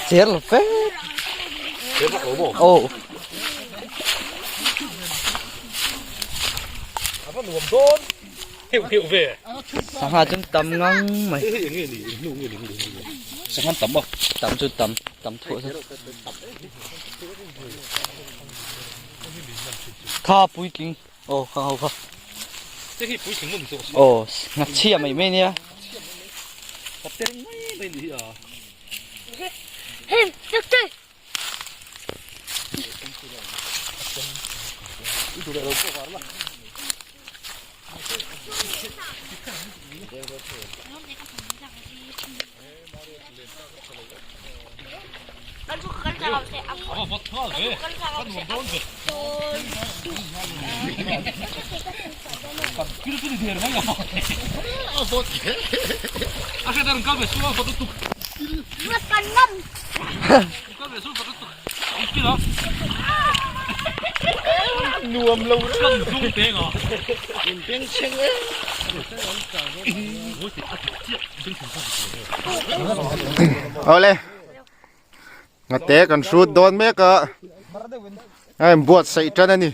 Cher lo fe. Ồ. Sangha chu tam ngang mai. Sangha tam à? Tam chu tam, tam thuah chu. Kha puitling. Ồ kha ho kha. Thế thì puitling mun chu. Ồ, ngặt chia mày mày nia. Tập tên mấy mấy đi à. Hey, được chơi. Awle ngate kan hrut dawn mek a a in buatsaih tan a ni.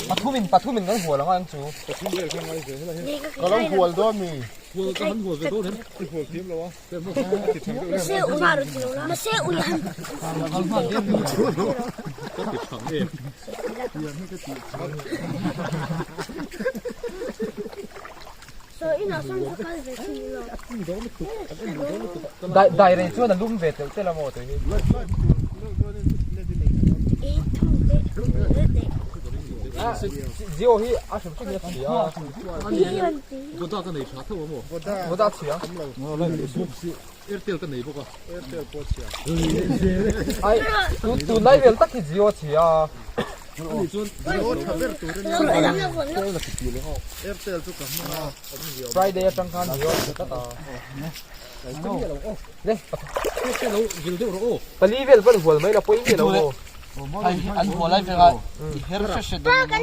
Pathumin pathumin kan hual anga ang chu. Ka lo hual dawn mi. Dai dai rei chuan a lum ve telh telh a maw tui hi. Jio hi a hrim hrim in a chhia a. Voda a chhia. Ai tunlai vel tak hi Jio a chhia a. Friday atang khan Jio a chhia tlat a. Le pali vel pawn hual mai la pawi miah lo maw. An hual lai vek a i her hre hre dawn a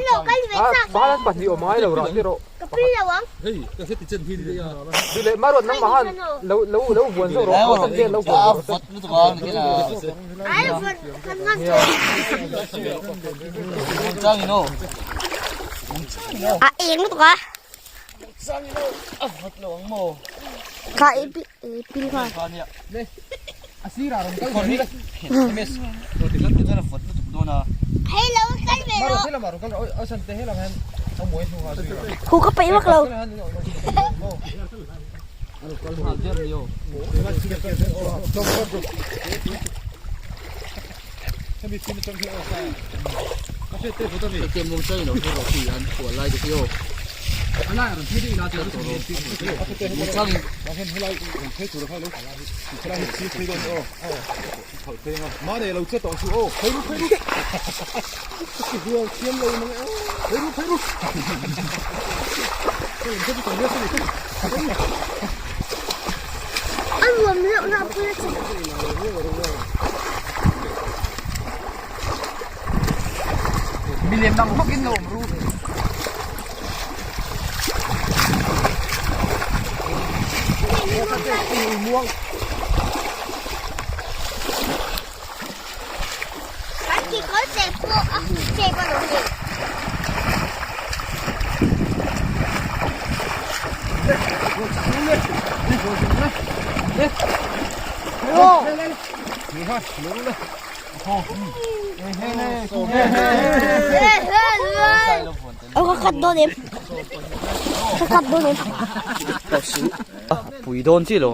Pakhat an pahnih awm ngai lo rah ni rawh. Duh leh Maruat nangmah han lo lo lo vuan zawk rawh awlsam te lo vuan rawh. Vawt lutuk a ni khin a. Chang in aw. A eng lutuk a. A vawt lo ang maw. Kha i pil nghal. Hei lo kal ve rawh. Hu ka peih vak lo. A nuam loh na pui a che. Milem dang bawkin lo awm ru. Kan kekawr chei pawh a huh chep alawm le. Ka cut dawn em? Ka cut dawn em? Pui dawn chi lo.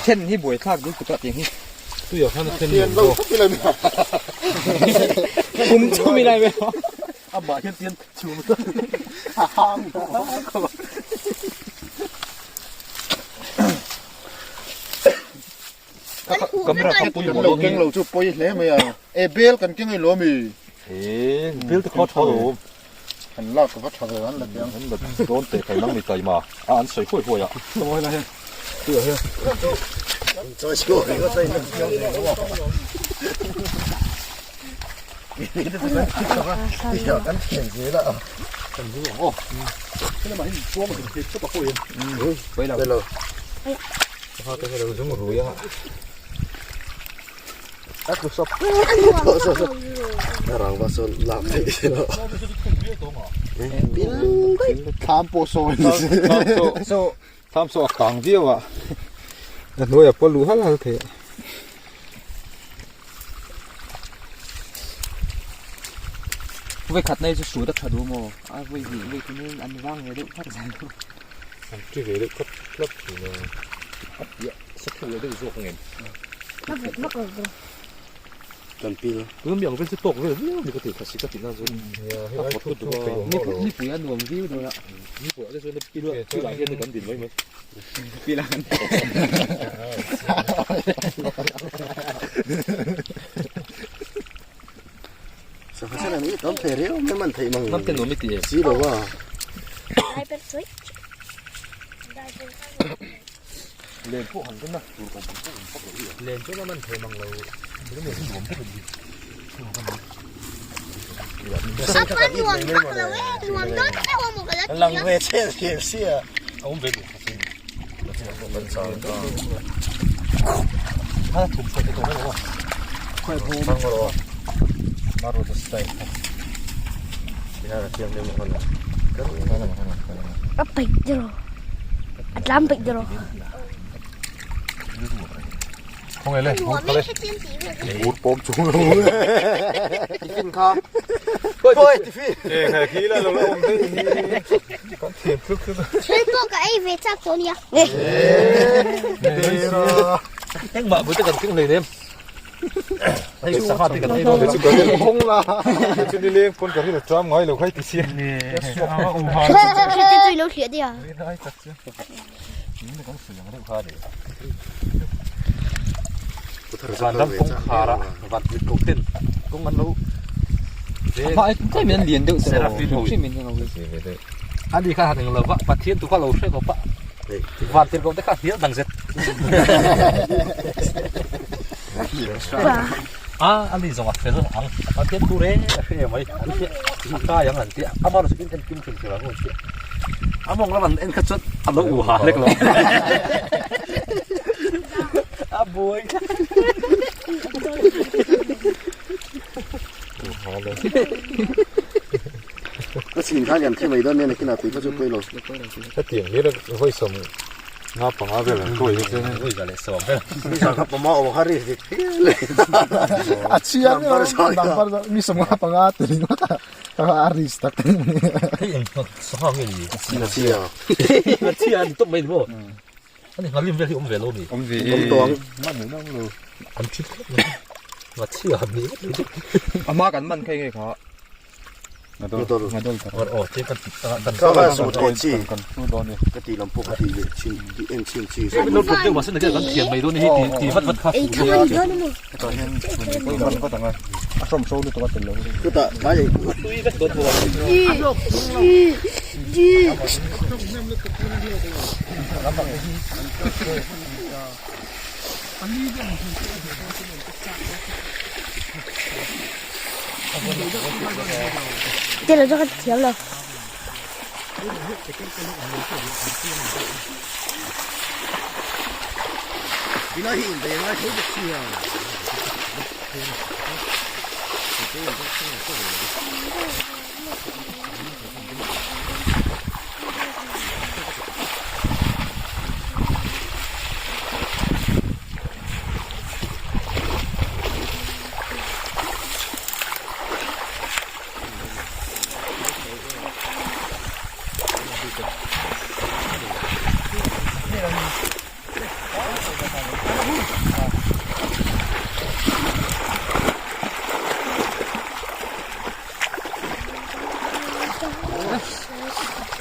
Then hi buai thlak deuh tukah tiang hi. Kum chumi lai ve. Kan lo keng lo chu pawi hle mai a. E bel kan keng ilo ami? E bel te khaw tha lo. Kan lak ka va tha ve an la tiang. An la dawn te kai nang mi tai ma a an sawi huai huai a. Thlam pawh sawi ni se. Thlam saw a kang viau a, a hnuaiah pawh a luh hal hal thei a. Voi khat nei chu hrut a tha duh maw? A voi hnih voi thum in an vang ve deuh phat zel. An ti ve deuh khat tlat thin a. A piah sa thu leh deuh zawk ang em? A vut vak lo bawk. Tuna mi ang vel chu tawk vel viau ni ka ti kha si ka ti na chu. A vawt lutuk a. Nipui a nuam viau dawn a. Nipui ah te chuan pilah hian kan din mai mai. Pilah kan Nam te nuam i ti em? Driver switch. Len pawh han rin a tur awm ang pawh awm vak lo hi a. Len chuan a man thei mang lo. Tuna mi ang hi nuam bawk a ni. Apa nuam vak lo e, nuam dawn chauh a maw ka la ti a. A awm ve duh kha chu. Ha thum sawi te tawh mai lo a. A paih deuh a tlam paih deuh. Khawnge le Nuam e hetiang tih vel hi. Ur pawm chung lo. Tiffin kha. E khai khi la lo la awm daih hi. Kan thiam tluk tluk. Thil pawh ka ei ve chak tawh nia. Engmah pawh te kan keng hlei nem. Hei sangha te kan ei dawn Chu kan hawng la. Chu ni leng pawn ka ri la tram ngai lo khai ti sia. Heti chu i lo hliah daih a. Vanram kawngkhar a van tui ko ten kawng an lo Ama ai tlem in an lian deuh tawh Seraphim ho hrim in an lo lian. Ani kha han eng lova Pathian tu kha lo hre khawp a van tir ko te kha hnial dang zet a ani zawng a fel ang Pathian thu reng a hre mai an tia a kai ang an tia amaherawh chu in enkim hrim hrim ang an tia a mawng lam an en kha chuan a lo u ha hlek lo a. Buai. Ka chhin khan kan thi mai dawn nia nakinah tui kha chu pawi lo. Hetiang hi vawi sawm nga panga vel an kawi hi chuan vawi za leh sawm vel. Nizan kha pawma awm kha ri dik A chiang number mi sawm nga panga ti ringawt a a ri tak tak. Hei eng sangha nge ni? A chiang. A chiang ni tawp mai ni maw? Ani ngalim vel hi awm ve lo mi. Awm ve e. Awm tawh ang. An thi khawp mai. Nga chhia han ni vek mai. Ama kan man khai nge kha. Ngadol. Ngadol. Or aw che kan kan Ka va su te chi. Kan su dawn ni. Ka ti lam pawh ka ti leh chin ti en chin chi. Lo tluk deuh mahse nakin kan thiam mai dawn hi ti ti vat vat kha. Ei tha man dawn emaw. Hetah hian chhun pawh man vat ang a. A hrawm hro lutuk a tel lo. Chutah tlai ei. Tui vek dawn bawk a. Te lo chu ka thiam lo.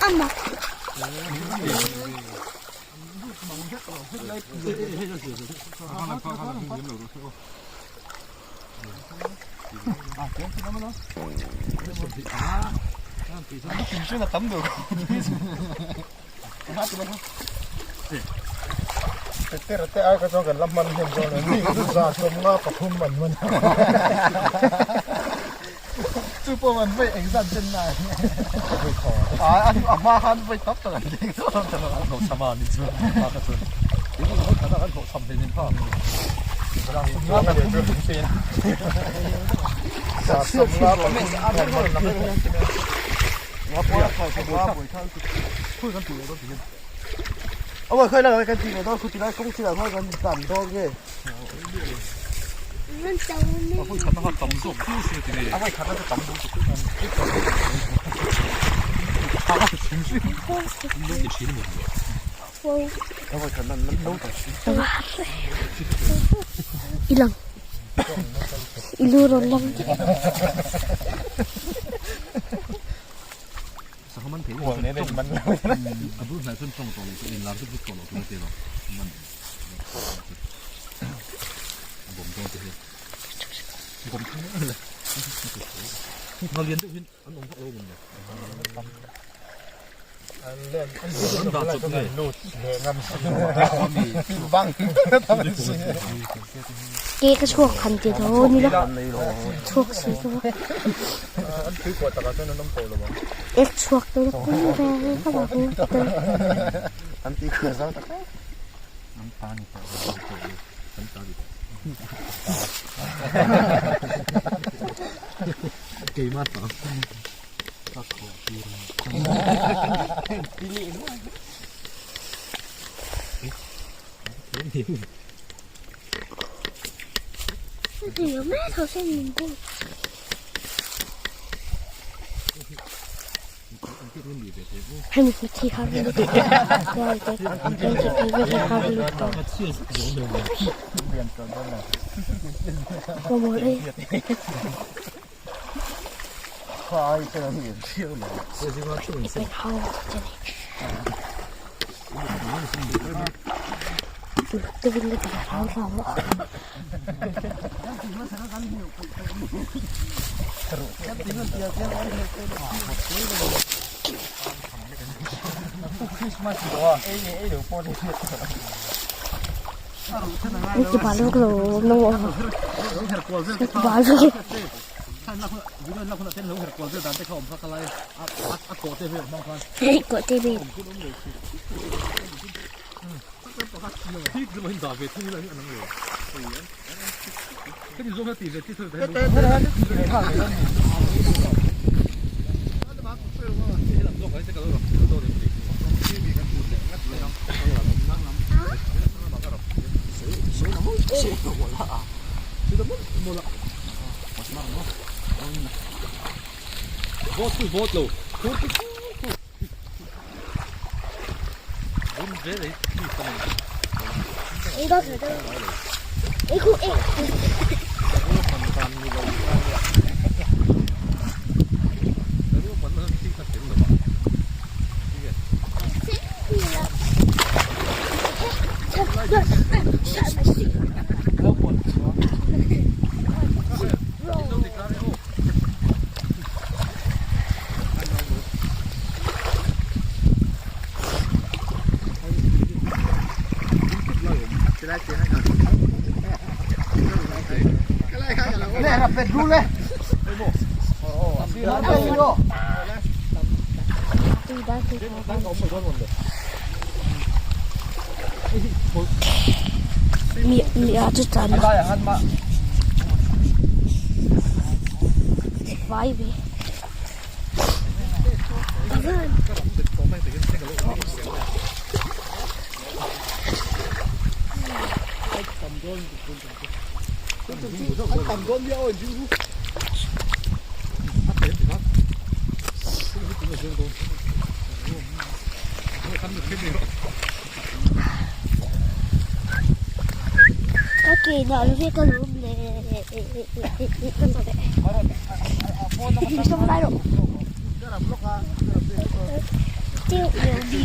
Ama. Te te ai kha chuan kan la hman hnem zawk lo ni chu za sawm nga pathum an man chu pawh an vawi engzat chen na a a hma khan vawi tam tak an leng zawk ang An hlawh chham a ni chu a kha chuan tin an hlawh chhan a an hlawh chham thei nen kha za sawm nga pathum za sawm nga pathum Aw khoi la kan ti dawn khu ti lai kawng thil ah khan kan dan dawn nge. A vawi khat na kha tam zawk viau se ti nge. A vawi khat na chu tam zawk chu lo ti thin a ni. A vawi khat na an lo ti thin. Ilang. Ilu rawn lang. A bul hnai chuan tawng tawh lo chu in lar zut zut tawh lo tur a ti lo man a bawm dawn te hi bawm thang em le nghal lian deuh hian an awm vak lo awm le an dah chawp nge Ke ka chhuak han ti tho ni la chhuak si chu ek chhuak te pui ve ka va hu te An ti khua zau tak an ta ni tawh an ta ni keimah ta ka khawh tir 有没有头像凝固？还没其他的，对对，我没嘞。被抛这里。这边的比较少了。你把那个弄，把这个。Hei, có TV. Vai ve. Ka ke na lu ve ka lum le. Tiêu nhiều đi.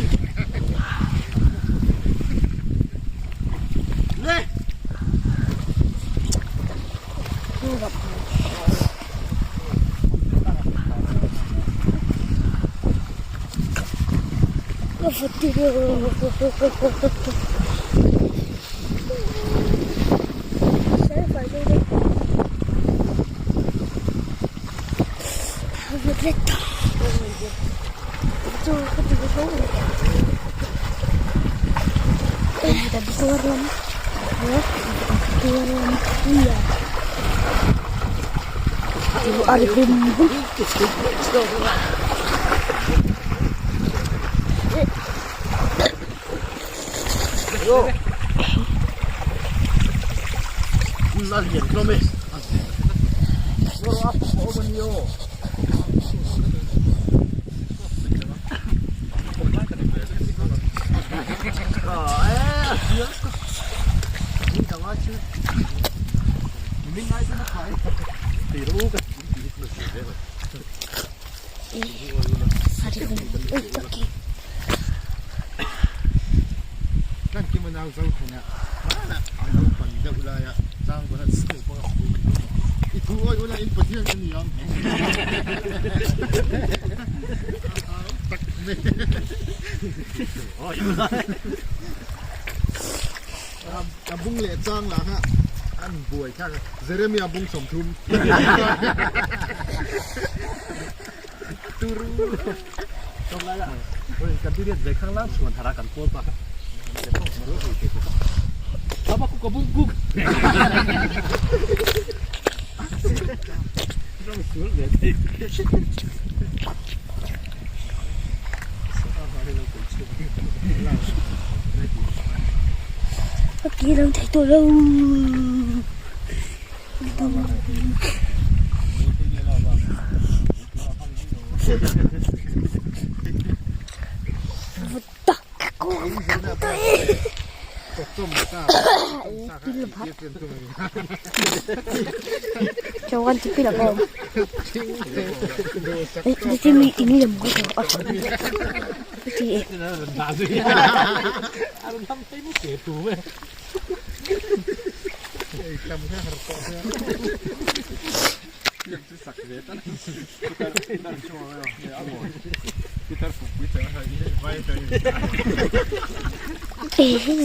Jeremia bung som thum. Cái làm thấy tôi đâu. Jawan tipi lah kau. Di sini ini yang kau tahu. Di.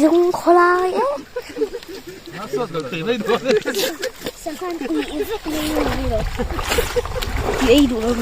Dùng khoa ấy. Ei đủ rồi.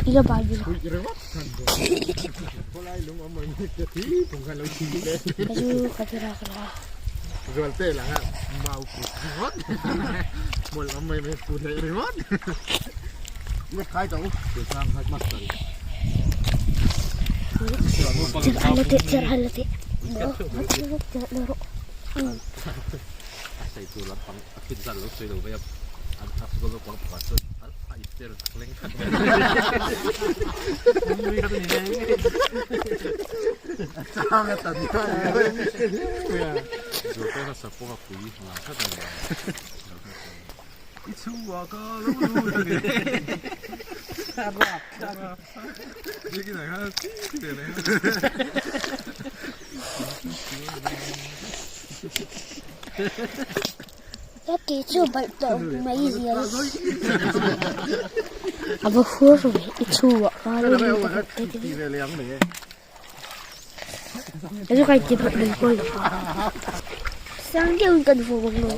Ila bal bi Ka ke chu balh tawh mai zia a va hur ve i chhuah ka lo ni ta te te te kai ti balh mai pawh sang deuh in kan vawm ang lo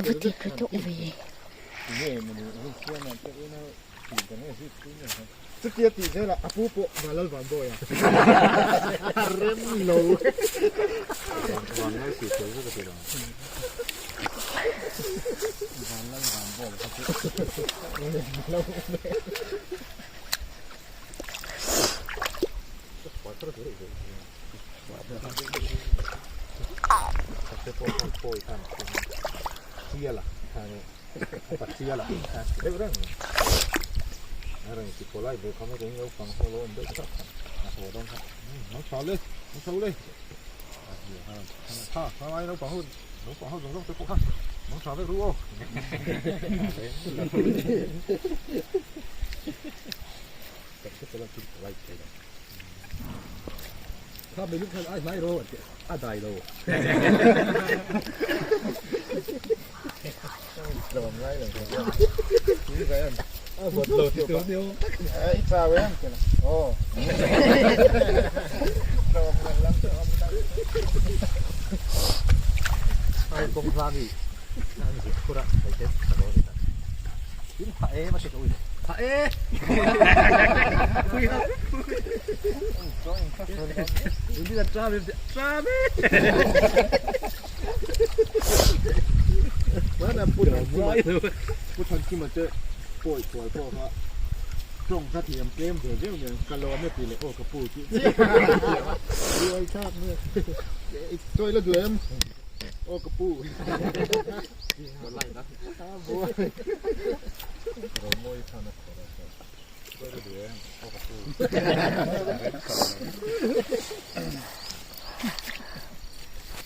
Va ti ka tawh ve.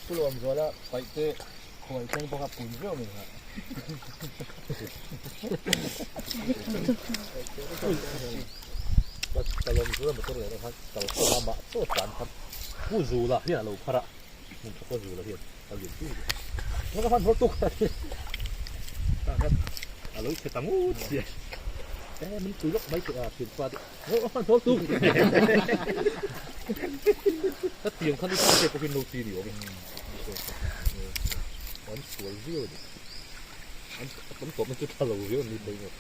Pu Lawmzuala paihte khuai thleng bawk a pun viau mai kha. Ka Lawmzuala motor leh khan kal khawm a mah chaw tlan khan Pu Zula hian a lo phar a, hmun tha Pu Zula hian a lian tu a ka hman haw tuk a tah khan a lo chhe ta ngut sia e min pui lawk mai teh a thianpa te a hman haw tuk ka tiang khan i te pawhin lo ti ni awm e an sual viau a ni an tam tawp na chu tha lo viau an ni phei ngawt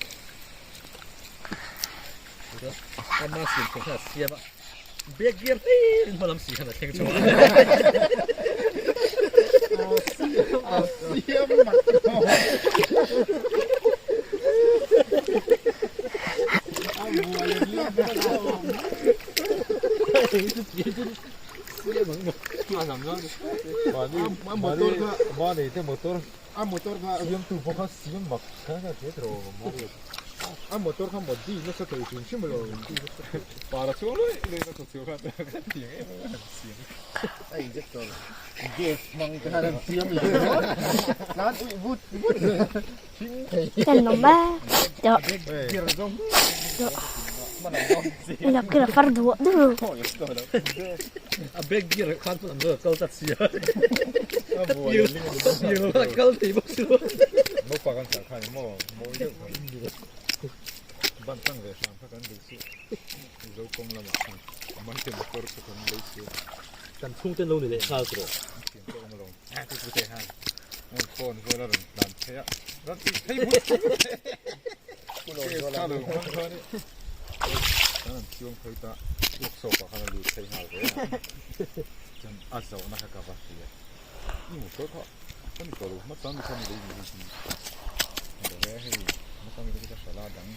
ama siam kha a siam a Back gear hlir in hmalam si khan a thleng chhuak a. A motor kha siamtu pawh kha siam mak kha kha hle tawh a motor kha modi nasa thei hrim hrim lo para chuang luai luai na chu khan kan ti em em an siam a injector gas hmang te khan an siam leh tlan uih vut vut thing thei Kan awm a tawh kila far duah duh A back gear khan pawh an lo kal tlat sia. Ka tir ka tir lo khan a kal thei bawk si lo. Naupang an chah khan maw mawi deuh khan ban tlang ve hram kha kan duh si Mizo kawng lamah khan man te motor kha kan lei si. Kan chhungte lo ni leh nghal tawh. Thiam pawh awm lo. Pu pu te khan phone vel a rawn tlan phei a rawn tih phei vut vut kha lo hmang khan i kan han chuang phei ta workshop ah khan a lut phei nghal ve a chuan a zawhna kha ka va hria i motor kha ka ni tawh lo hmasa mi kha ni lei ni hi ni hei hmasa mi te chu ka hria la dang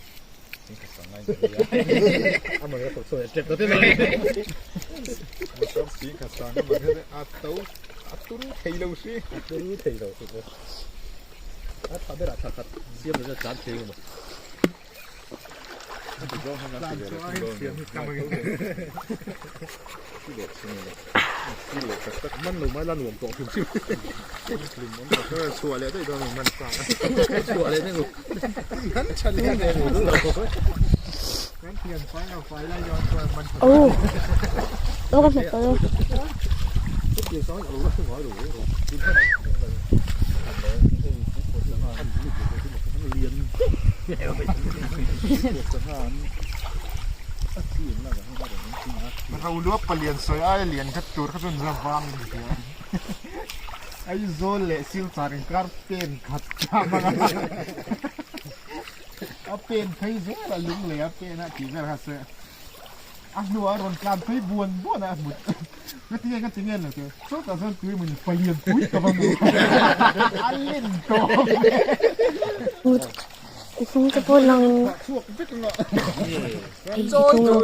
Chhuah leh daih dawn a man sa. Chhuah leh daih Oh. Đâu có một đâu. Roluap palian sawi aia lian khat tur kha chuan zavang a ni tia. Aizawl leh Silchar inkar pen khat ta hmang a. A pen phei zel a lung leh a pen a tih vel kha se a hnuah a rawn tlan phei buan buan a hmut ka ti nge ka ti nge lo te chutah chuan tui mawni palian pui ka va hmu a len tawp Hnung te pawh lang in chhuak vek anga hei hi thung lo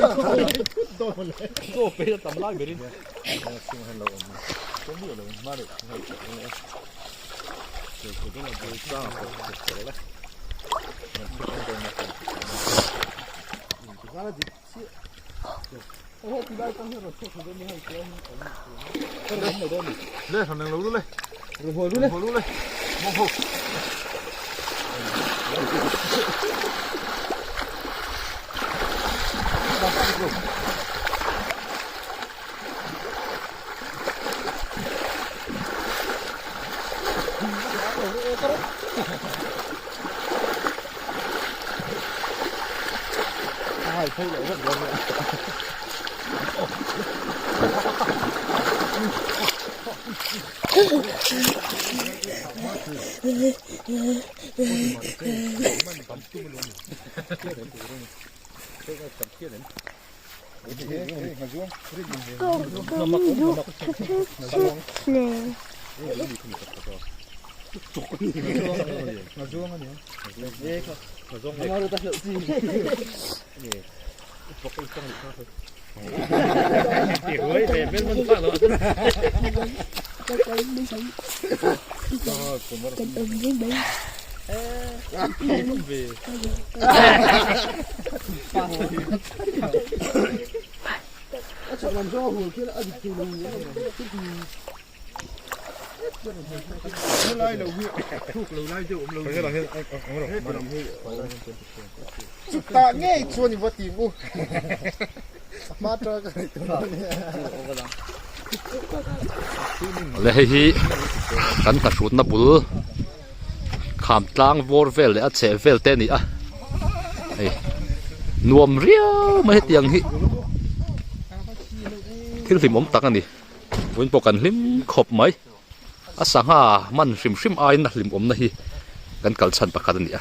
Chutah ngei chuan i va tim u. Hma tang ka nei tur a nia. Le hei hi kan hnahrutna bul kham tlang vawr vel leh a chheh vel te a ni a hei nuam riau mai hetiang hi thil hlimawm tak a ni vawiin pawh kan hlim khawp mai a sangha man hrim hrim aiin a hlimawmna hi kan kal chhan pakhat a ni a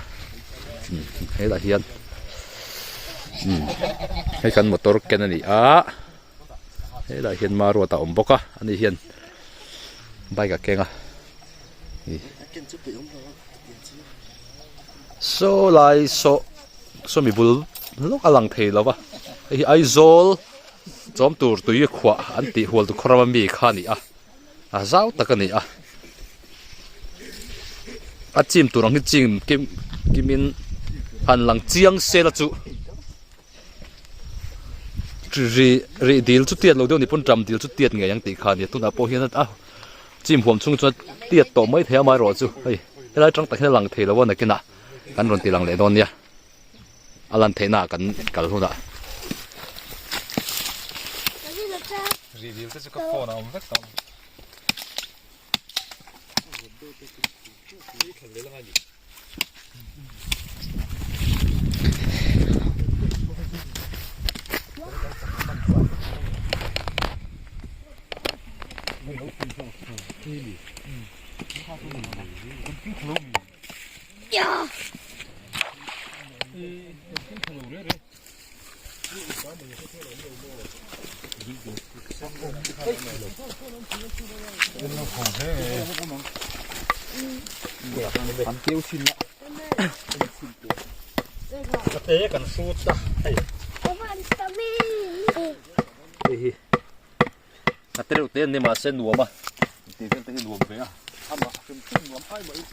helah hian hei kan motor ken a ni a. Helaiah hian Maruata a awm bawk a ani hian bike a keng a saw lai saw sawmi bul lawk a lang thei lo va hei hi Aizawl chawm tur tui khuah an tih hual tu khawram ami kha a ni a a zau tak a ni a a chim tur ang hi chim kim kimin han lang chiang sela chu. Ri rih dil chu tiat lo deuh ni pawn ṭam dil chu tiat ngei ang tih kha a nia tunah pawh hian a chim huam chhung chuan tiat tawh mai thei a amaherawh chu hei helai ṭang tak hian a lang thei lo a nakinah kan rawn ti lang leh dawn nia a lan theihna ah kan kal hunah. Rih dil te chu ka phone a awm vek tawh. Te kan hrut a hei hei hi a te reuh te an ni mahse nuam a tih vel te hi nuam ve a amah hrim hrim nuam ai mah in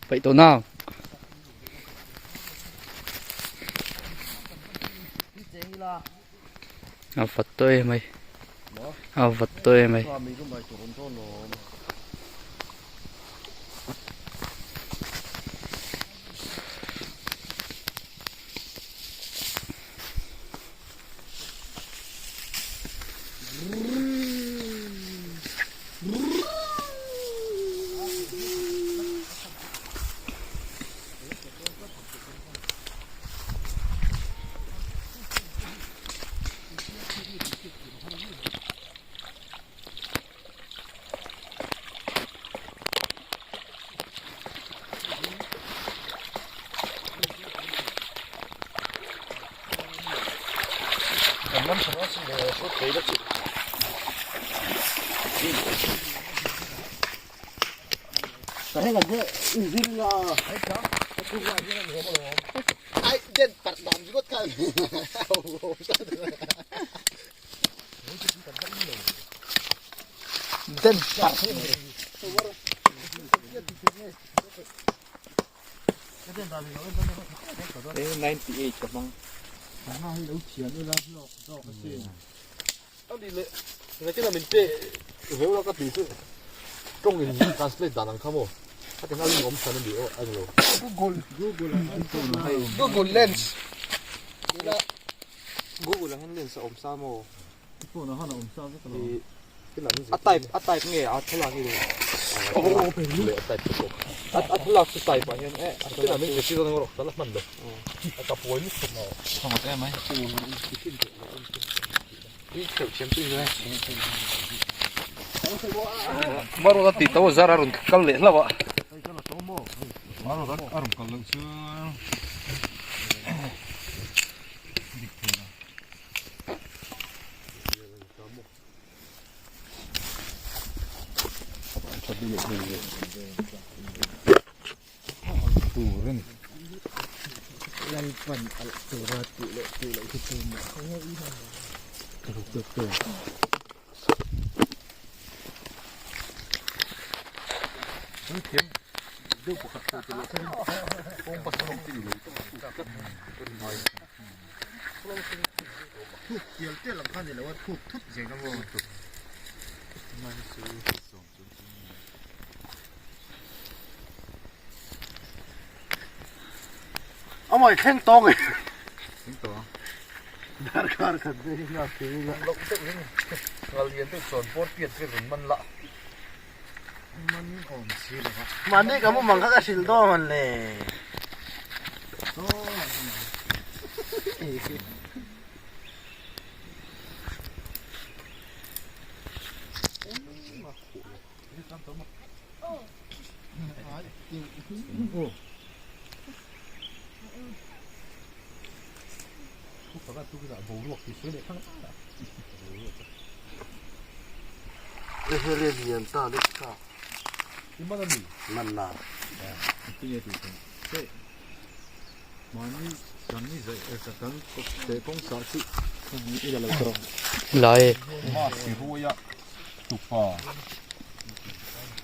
Peih tawh nang. A vat tawh em mai. A vat tawh em mai. Google Lens Google ang hian lens a awm sa maw? A type a type nge a thlalak hi a thlalak chu type ah hian eh a thlalak chu. Maruata tih to zar a rawn kal leh hlauh a. Maruata a rawn kal loh chu dik thei lo. Tur a ni. Lalpan alh tura tih leh tih loh hi chu mah Thuk tial tial ang kha ni lo a, thuk thut zel a maw. Amai thleng tawng e. Thleng tawng. Darkar khat ve hi a thei la. Loh deuh in ngal lian deuh chuan pawr piat vel rawn man la. Man awm si lo va. Mahni ka mumang kha ka hrilh dawn le. Mahni kan ni zai kan kawng sah chu Lai e. Ma siruaia tupa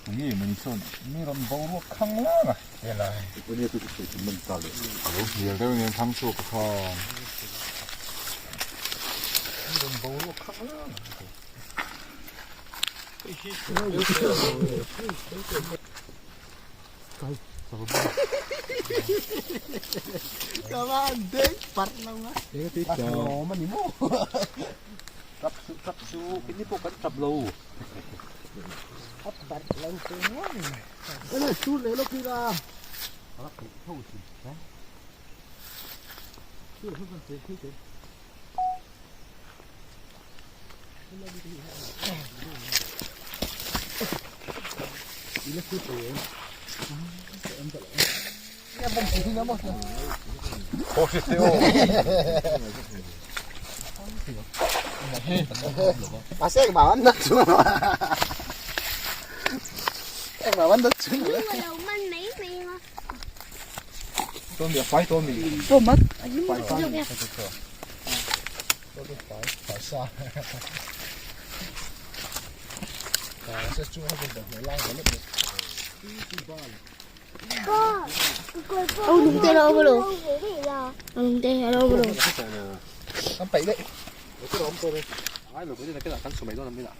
tunge mani sawn mi rawn boruak khang lang a helai a lo hnial deuh nen thang chhuak a khan mi rawn boruak khang lang Tap su tap su kini pawh kan tap lo. Ông đúng tên đâu rồi? Ông tên đâu rồi? Ai lo cái này cái là kan sumai dawn a mi lah.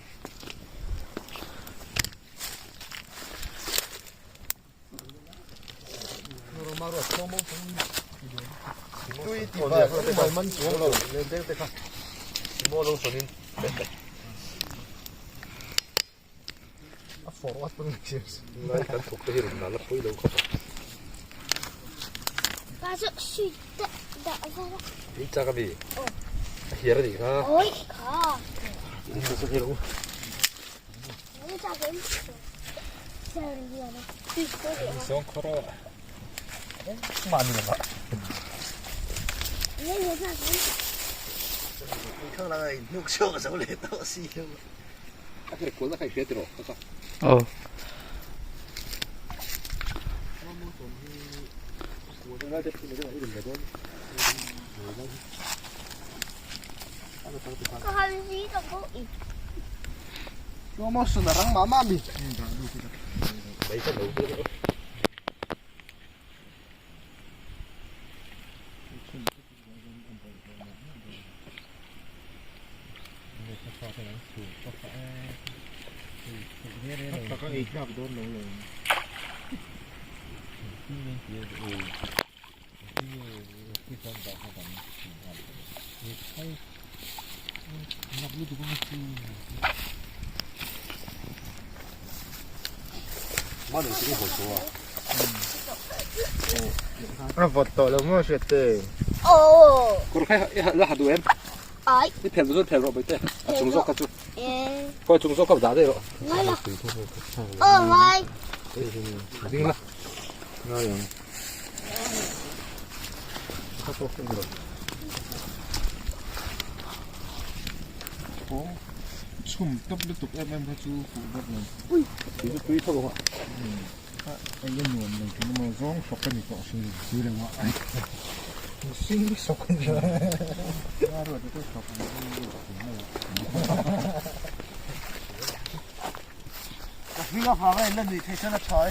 Tui ti ba mai man chuang lo. Mo lo sawn in. A forward pawn Lai kan thawk te hi rawn la pawi lo khawp a. Ba chu sui da da va. I chak a mi? A hiar a nih kha. Oi kha. Ni lo. Ni cha kem. Sawng khawr a. Mahni lama. Ni ni cha kem. A kher kual na kha i hria tiraw ka ka. Aw. Ka hal zi ka bu i. Mai kha lo te. Taka ei tlak dawn lo lo. A vawt tawh lo maw hriat te. Oh. Kawr kha i la ha duh em? Ai. I phel duh chuan phel rawh Bawihte. A chung zawk kha chu. Khawi chung zawk kha dah daih rawh. Ngai la. Aw ngai. Ding la. Ngai ang. Chhum tawp lutuk em em kha chu fuh vak lo. Tui chu tui tho a. Ei a nuam lo thin emaw zawng hrawk a ni tawh hrim si lo a. Mihring hrawk a ni lo. Ruat te hrawk ang hi a mai a. Ka hming avanga in la nui thei chuan a tha e.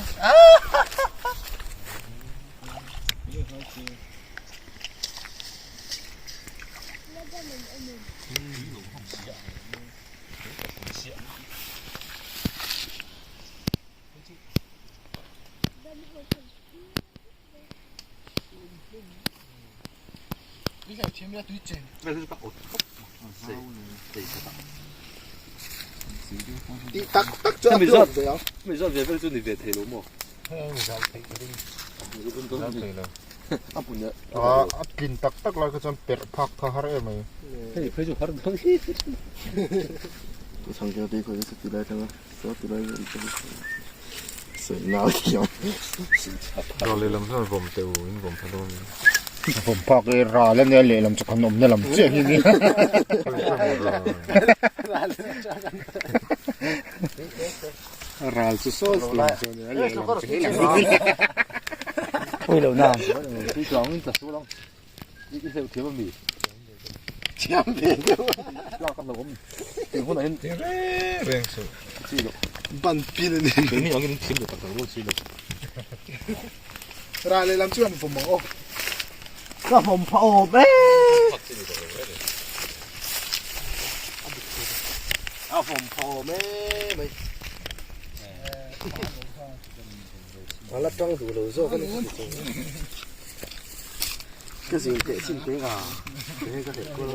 Tih tak tak chu a tuak ve ang. Mi zat ve vel chu ni ve thei lo maw? A tlin tak tak lai kha chuan perh phak kha har em mai. Hei phei chu har dawn hi. Ral lehlam chuan vawm teh u in vawm pha dawn a ni. Vawm phak e ral a nia lehlam chu kan awmna lam chiah hi a ni. Ral chu sawi lam chu a nia lehlam chu hei lam hi. Ui lo na. Tui tlang in tla sual ang. I hleuh thiam a mi? Thiam ve deuh. Lak a hlauhawm. Tih hunah hian Reng reng suh. Chi loh. Ban pin a ni. Keini angin in thiam ve tak tak lo chi lo. Ral lehlam chu an vawm ang aw. Ka vawm pha awm e. A vawm pha awm e mai. A la tang duh lo zawk a ni. Ka zin teh chin teh a he ka hleh kual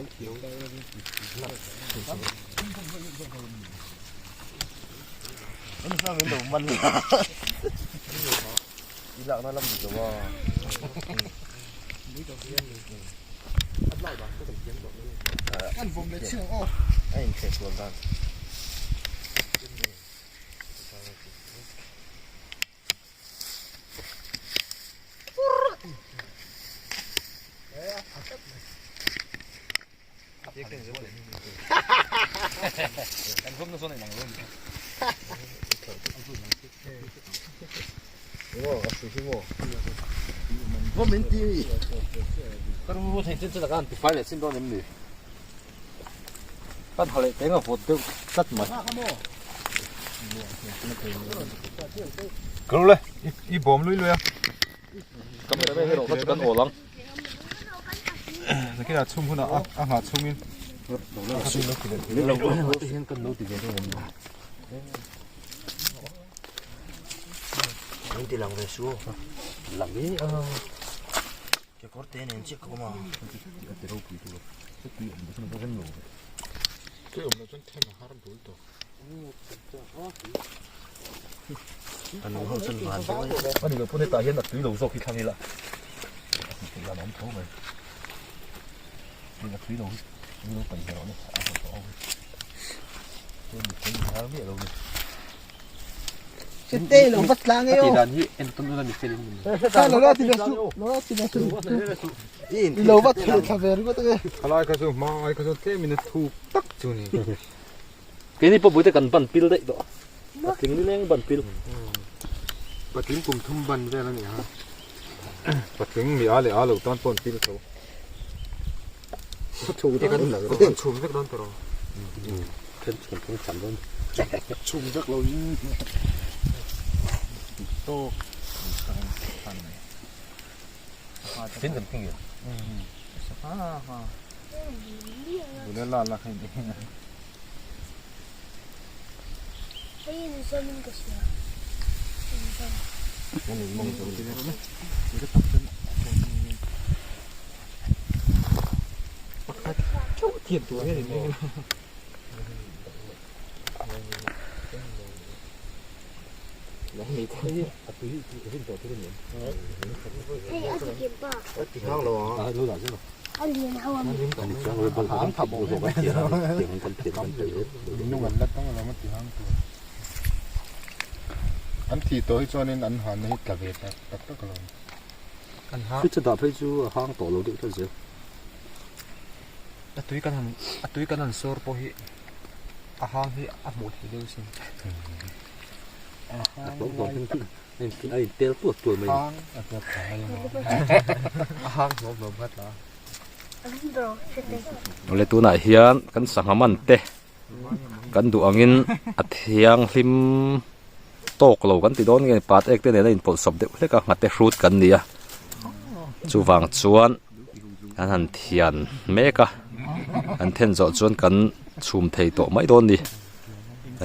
an sang in lo man la i lak na lam dik lo a an vawm leh chiang aw a in thleh kual dan. Kan ha leh teng a vawt deuh tlat mai. Ka lo le, i bawm lui lui a. Camera man erawh kha chu kan awl ang. Nakinah chhung hunah a nghah chhungin. Min ti lang ve su aw. Lang e a. Kekawr te nen chiah ka awm a. Tui awm loh chuan then a har dul tawh. An ho chuan van deuh a. Ani lo pawn hetah hian a tui lo zawk hi thlang ila. A awm tho mai. A tui lo hi an lo paih ve rawh le a hawt tawh ho hi. Chuan mipui in har miah lo ni. Chete lo vat tlang e aw. A tih dan hi en tawn ula mi fel in ni. Lo la ti ve suh, lo la ti ve suh. I lo vat thei thla ve ringawt ange. Khalai kha chu hma ai kha chuan tlem in a thuk tak chu ni. Keini pawh buaite kan ban pil daih tawh. Patling nileng ban pil. Patling kum thum ban vel a ni a. Patling mi a leh a lo tan pawh an pil tho. Kan chhum vek dawn tawh rawh. Then chhum thung cham dawn. Chhum vek lo in. Tawk. Tin kan thing em. Bula la la kha in en a. Hei in zawm in ka hria. In zawm. Thian tur hian in ring Hei a ti kim pa. Ti hang lo a. Lo dah zel lo. An thih tawh hi chuanin an hanna hi tla ve tak tak tak alawm. Fridge a dah phei chu a hang tawh lo deuh tlat zel. A tui kan han a tui kan han sawr pawh hi a hang hi a hmuh theih deuh sin. A hlawm hlawm hian a in tel tuat tuat mai. A hang hlawm hlawm kha tla. Awle tunah hian kan sangha man te kan duh angin a thianghlim tawk lo kan ti dawn nge pat ek te nen a inpawlhsawp deuh hlek a nghate hrut kan ni a chuvang chuan an han thian mek a an then zawh chuan kan chhum thei tawh mai dawn a ni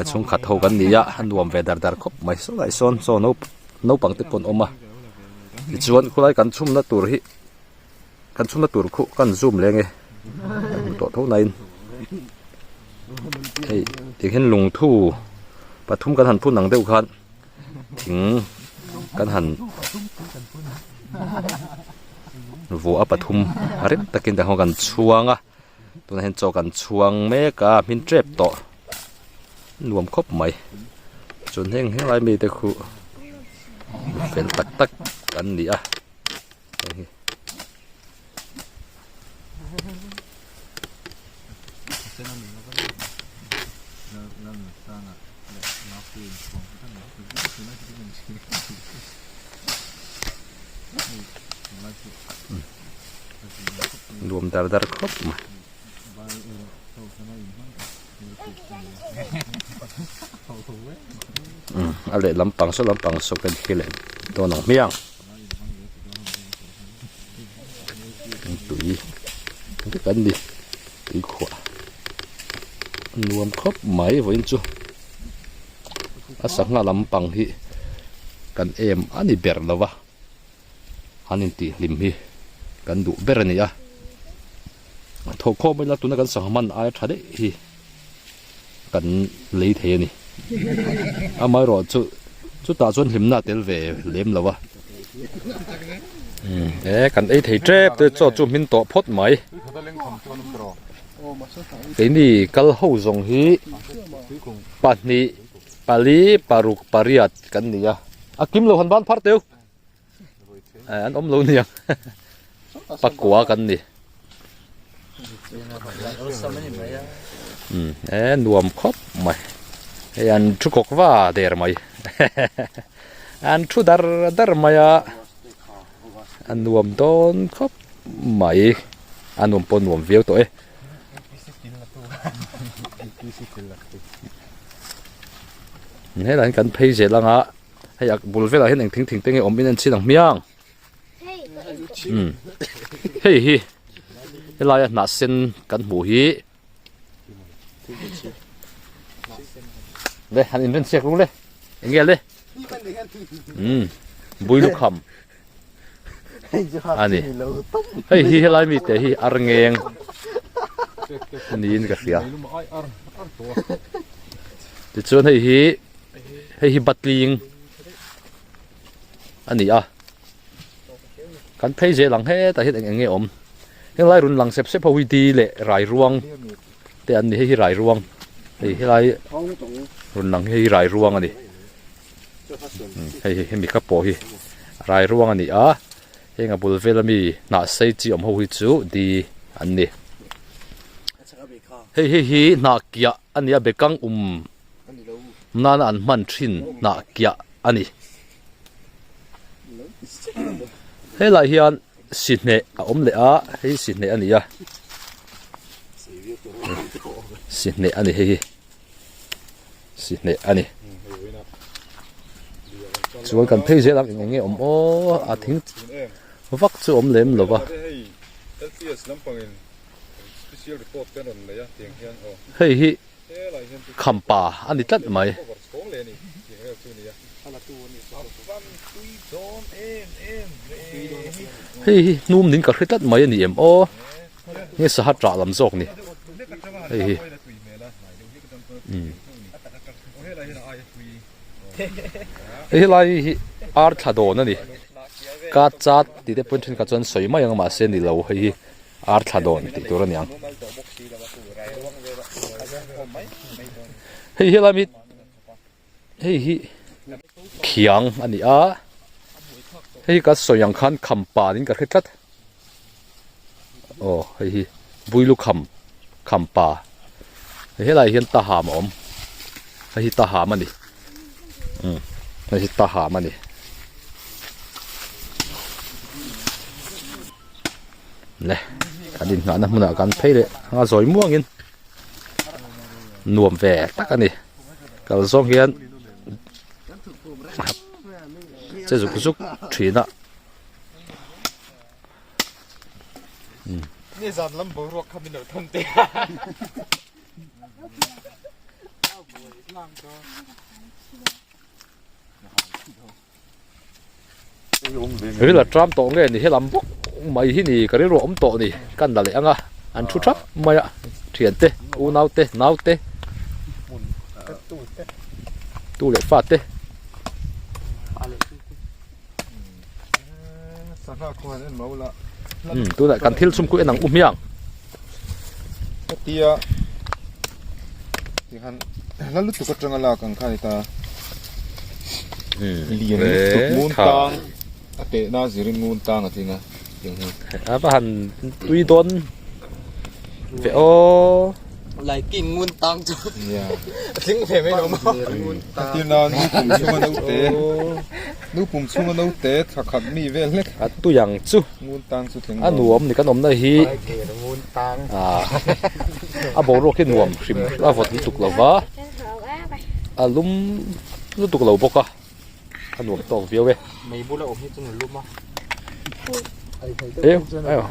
chhungkhat ho kan ni a a nuam ve dar dar khawp mai saw lai sawn saw naupang te pawh an awm a tichuan khulai kan chhumna tur hi. Kan chhungna tur khuh kan zoom leng e kan hmu tawh tho nain hei tikhian lungthu pathum kan han phun ang deuh khan thing kan han vuah a pathum rem takin tah hian kan chhuang a tunah hian chaw kan chhuang mek a hmin tep tawh nuam khawp mai chuan heng helai mite khu fel tak tak an ni a. Nuam dar dar khawp mai. A lehlam pang saw lampang saw kan thlir leh dawn ang hmiang. Tui vek an ni tui khuah nuam khawp mai vawiin chu a sangha lampang hi kan em a ni ber lo va an intihhlim hi kan duh ber a ni a thawhkhawm ila tuna kan sangha man aia tha daih hi. kan lei thei a ni. Amaherawh chu chutah chuan hlimna a tel ve lem lo a. E kan ei thei tep te chaw chu hmin tawh phawt mai. Keini kal ho zawng hi pahnih pali paruk pariat kan ni a. A kim lo han ban phar teu. An awm lo niang pakua kan ni e nuam khawp mai hei an thu kawk va der mai an thu dar dar mai a a nuam dawn khawp mai a nuam pawh nuam viau tawh e. Helai hian kan phei zel ang a. Hei a bul velah hian eng thing thing te nge awm in en chhin ang hmiang. Hei hi helaia hnah sen kan hmuh hi le han inren chhiak rung le eng nge le bui lukham a ni hei hi helai mi te hi ar ngeng niin ka hria tichuan hei hi Hei hi batling a ni a kan phei zel ang hetah hian eng eng nge awm henglai run lang sep sep ho hi di leh rai ruang te an ni hei hi rai ruang hei helai run lang hi hei rai ruang a ni hei hi hemi ka pawh hi rai ruang a ni a heng a bul vel ami hnah sei chi awm ho hi chu di an ni hei hei hi hnah kiah a ni a bekang um. Nana an hman thin hnah kiah a ni. Helai hian sihneh a awm leh a, hei sihneh a ni a. Sihneh a ni hei hi. Sihneh a ni. Chuan kan phei zel ang eng eng nge awm aw a thing vak chu awm lem lo va. Hei hi Khampa a ni tlat mai. Hei hi hnum ning ka hre tlat mai a ni em aw. Nge saha ṭah lam zawk ni. Hei hi. Hei helai hi ar thla dawn a ni. Ka chat tih te pawhin thenkhat chuan sawi mai ang mahse ni lo hei hi. Ar thla dawn tih tur a ni ang. Hei helai mi hei hi khiang a ni a hei ka sawi ang khan kham pan in ka hre tlat aw hei hi builu kham kham pa helai hian taham a awm hei hi taham a ni umm hei hi taham a ni. Le kan inngahna hmunah kan phei leh a zawi muangin nuam ve tak a ni kal zawng hian che zuk zuk thin a Nizan lam boruak kha min lo thawn teh a. Ril a tram tawh nge ni helam bawk mai hi ni ka rilru a awm tawh ni kan la leh ang a an thu thap mai a thian te unau te nau te tu leh fa te tunah kan thil chhum khu en ang u hmiang hetia tikhan hla lutuk atanga lak ang kha ni ta lian lutuk ngun tang a tehna zirin ngun tang a tling a tiang hi a va han tui dawn ve aw Laiking ngun tang chu a tling ve mai lo maw tina nu pum chhunga naute nu pum chhunga naute thla khat mi vel hlek a tui ang chu ngun tang chu tling a nuam ni kan awmna hi a boruak hi nuam hrim a vawt lutuk lo va a lum lutuk lo bawk a a nuam tawk viau e mei bula awm hi chu a lum a eu eu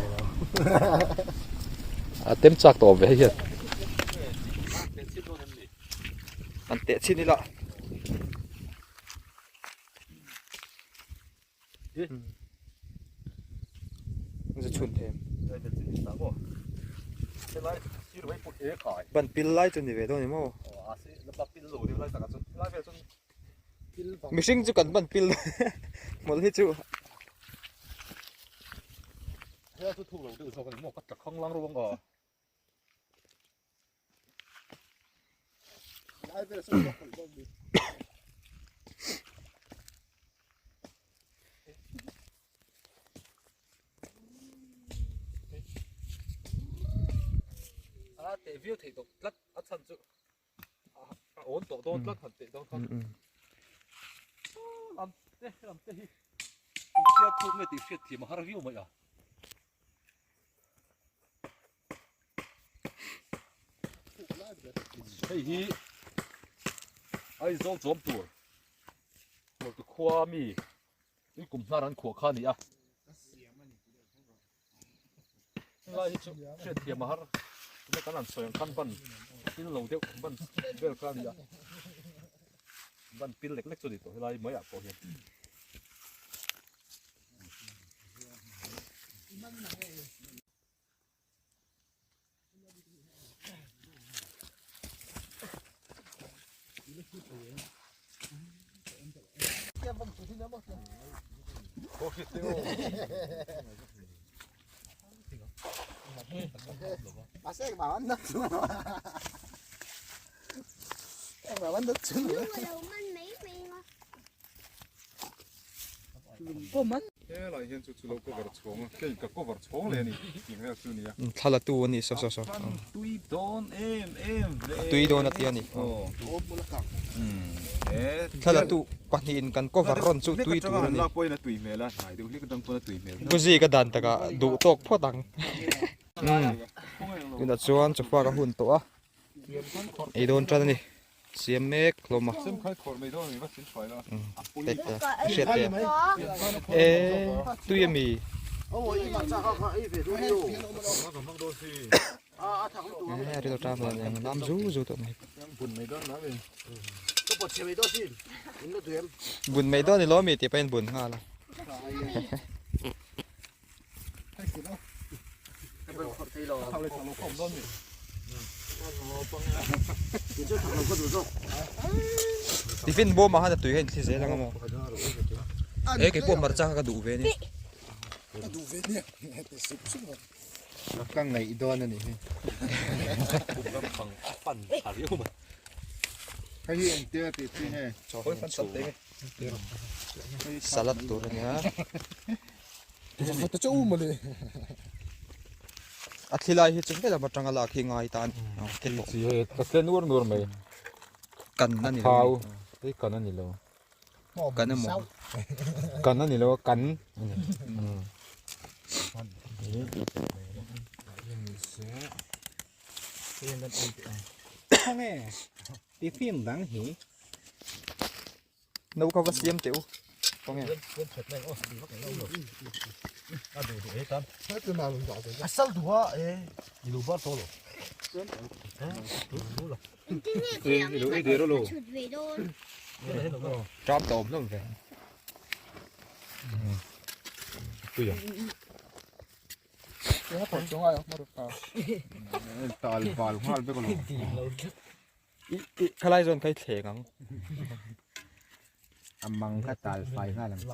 a tem chak tawh ve hian an teh chhin ila Zu chhun them. Ban pil lai chu ni ve dawn ni maw? Mihring chu kan ban pil mawlh hi chu. A teh viau theih tawh tlat a chhan chu a awn tawh dawn tlat han teh dawn khan lam te lam te hi inchhiar thuk nge tih hriat thiam a har viau mai a. Hei hi Aizawl chawm tur Hmuhtu khua mi tui kum hnar an khuah kha a ni a. Helai hi chu hriatthiam a har tuna kan han sawi ang khan ban pil lo deuh ban vel kha a ni a ban pil lek lek chu a ni tawh helai maiah pawh hian. Helai hian chu chu lo cover chhawng a, kei ka cover chhawng leh a ni tih vel chu a ni a. Thla la tu a ni saw saw saw. Tui dawn em em ve. A tui dawn a ti a ni. Thla la tu pahnihin kan cover rawn chu tui tur a ni. Lak pawhin a tui hmel a, hnai deuh hlek atang pawn a tui hmel. Buzi ka dan takah duh tawk phawt ang. Tunah chuan chawhma ka hun tawh a, ei dawn tan a ni. Siam mek hlawm a. Hriat te e tui ami. E ril tan dan eng lam zu zu tawh mai. Bun mai dawn ilo ami tih pawhin bun nghal a. Tiffin bawm ah khan a tui kha inthli zel ang a maw? E keipawh hmarcha kha ka duh ve a ni. Ka ngaih dawn a nih hi. Ram pang a pan tha riau mai. Hei hi engtia tih chi nge? Salad tur a nia. A thli lai hi chu helam atanga lak hi ngai ta a ni. Chi hei a tle nuar nuar mai. Kan a ni lo. Thau hei kan a ni lo. Kan emaw. Kan a ni lo a kan a ni. No kha va siam teh u. Khawnge. Tram ta awm hlawm ve. Tal bal nghal vek alawm. I khalai zawn kha i thleng ang. A mang kha tal fai nghal ang che.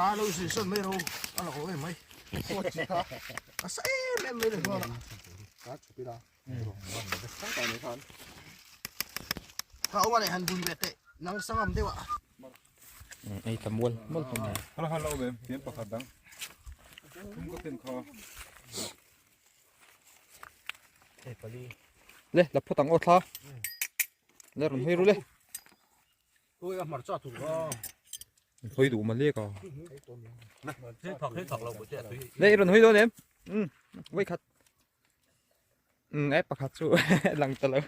A lo zui sawn mai ro a la haw em mai. A sa em em mai le hnual a. Ka awm a leh han bun ve teh nang sangam deuh a. Ei ta mual mual hlawm mai. Hala hala awm em tian pakhat dang. Thum ka ken kha. Le la phawt ang aw thla. Le rawn hawi ru le. Ui a hmarcha tur ka. Hawi duh ma lek a. Hei thak hei thak lo pawh te a tui. Le i rawn hawi dawn em? Umm vawi khat. Umm e pakhat chu lang ta lo.